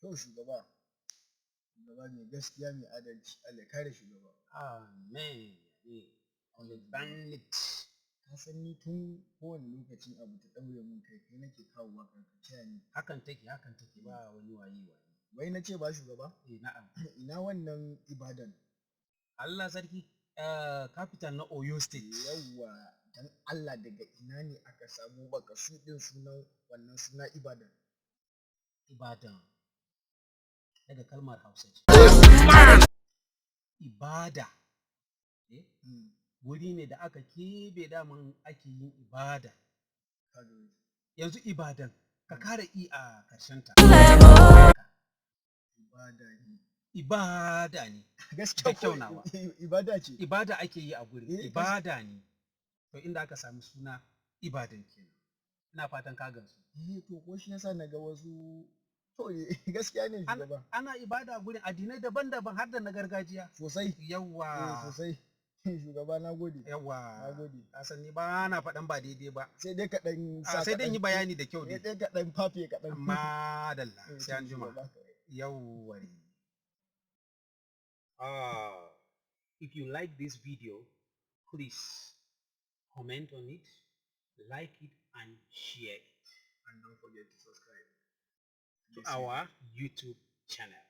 To shugaba, shugaba mai gaskiya, mai adalci, Allah ya kare shugaba. Amen. On bandit. Ka san ni tun kowane lokacin abu ta ɗaure mun kai, kai nake kawowa ka taya ni. Hakan take, hakan take, ba wani waye waye. Wai na ce ba shugaba? Eh, na'am. Ina wannan Ibadan? Allah sarki, capital na Oyo State. Yawwa, dan Allah daga ina ne aka samu makasudin sunan wannan suna Ibadan? Ibadan. Daga kalmar Hausa ce. Ibada. Eh? Wuri ne da aka keɓe daman ake yin ibada. Kaga wai. Yanzu Ibadan, ka kara i a ta. Ibada ne. Ibada ne. Gaskiya Da ko kyau nawa. Ibada ce. Ibada ake yi a gurin. Eh, Ibada ne. To inda aka sami suna Ibadan kenan. Ina fatan ka gamsu. Eh, to ko shi yasa na ga wasu, to gaskiya ne shugaba. Ana ibada a gurin, addinai daban-daban, har da na gargajiya. Sosai. Yawwa. Eh, sosai. Shugaba, na gode. Yawwa. Na gode. Ka san ni ba na faɗan ba daidai ba. Sai dai kaɗan Ah, sai dai yi bayani da kyau sai dai. dai kaɗan fafe kaɗan. Madalla. Eh, Sai an to jima. shugaba. Yawwa. Ah, if you like this video, please comment on it, like it, and share it And don't forget to subscribe to our YouTube channel.